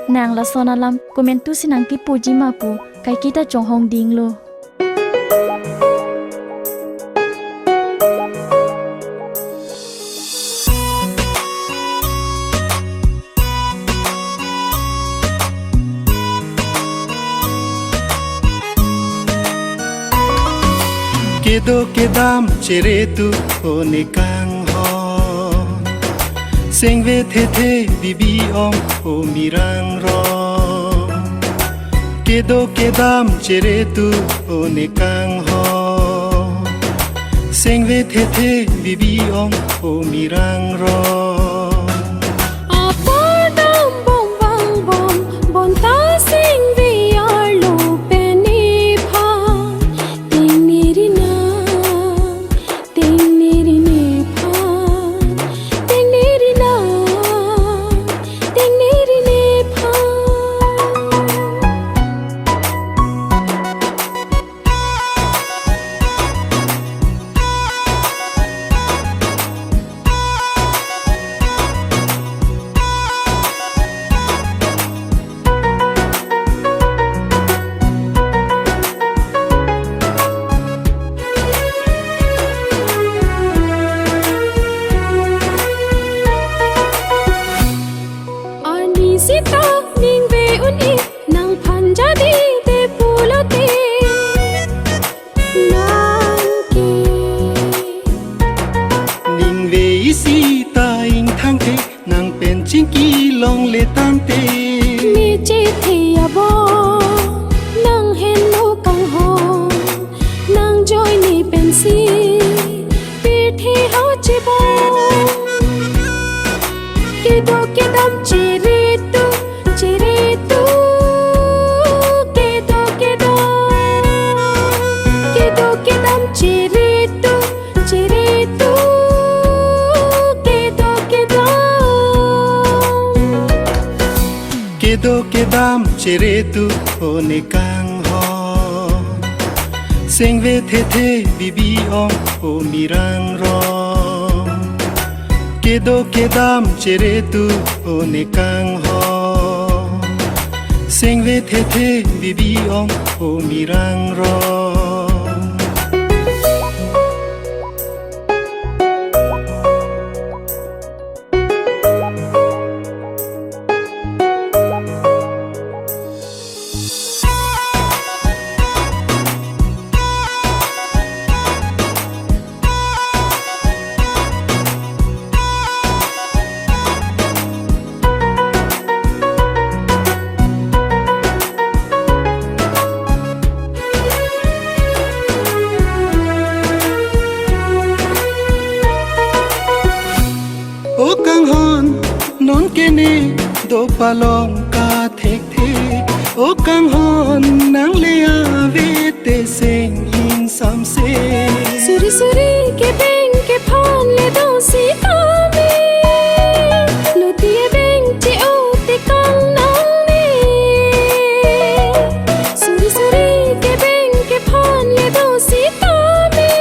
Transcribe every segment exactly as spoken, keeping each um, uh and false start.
Nang lason alam komantusi nangkipuji ma pu kaiketa chonghong dinglo. Kedo kedam chere tu o ne kanghon. Sengve thethe bibi ong o mirang rong. Kedo kedam chere tu o ne kanghon. Sengve thethe bibi ong o mirang rong. Apor dam bong bang bong, bonta sengve arlo pen iphan. Ting niri na, ting niri nephan, ting niri na, ting niri nephan. Arni sita ningve un-e nangphan jadi te pulote. Nangke. Ningve isi ta ingthangthe, nang pen chingki longle tangte. Ne chethe abo, nang henlo kanghon, nang joy ne pensi, pirthe ha chebon. Kedo kedam chere tu, chere tu, kedo kedam, kedo kedam chere tu, chere tu, kedo kedam. Kedo kedam chere tu o ne kanghon. Sengve thethe bibi ong o mirang rong. Kedo kedam chere tu o ne kanghon. Sengve thethe bibi ong o mirang rong. O kanghon, non kene do palong kathekthe. O kanghon, nang le ave te seng ingsamse. Suri suri kebeng kephan le do sitame. Luti ebeng che-o te kang nangne. Suri suri kebeng kephan le do sitame.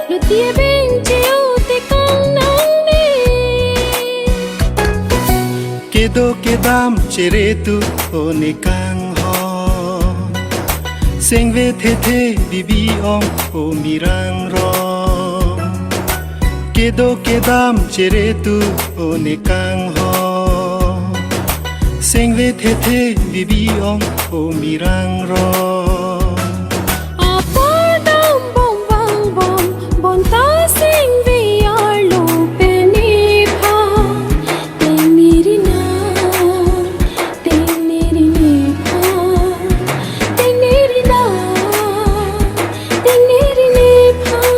Luti ebeng che-o te kang nangne. Kedo kedam chere tu o ne kanghon. Sengve thethe bibi ong o mirang rong. Kedo kedam chere tu o ne kanghon. Sengve thethe bibi ong o mirang rong. Apor dam bong bang bong, bonta sengve arlo pen iphan. Ting niri na, ting niri nephan, ting niri na, ting niri nephan.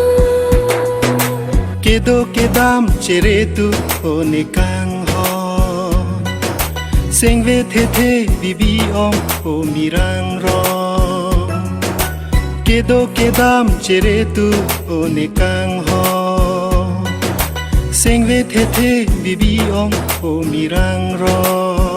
Kedo kedam chere tu o ne kanghon. Sengve thethe bibi ong o mirang rong. Kedo kedam chere tu o ne kanghon. Sengve thethe bibi ong o mirang rong.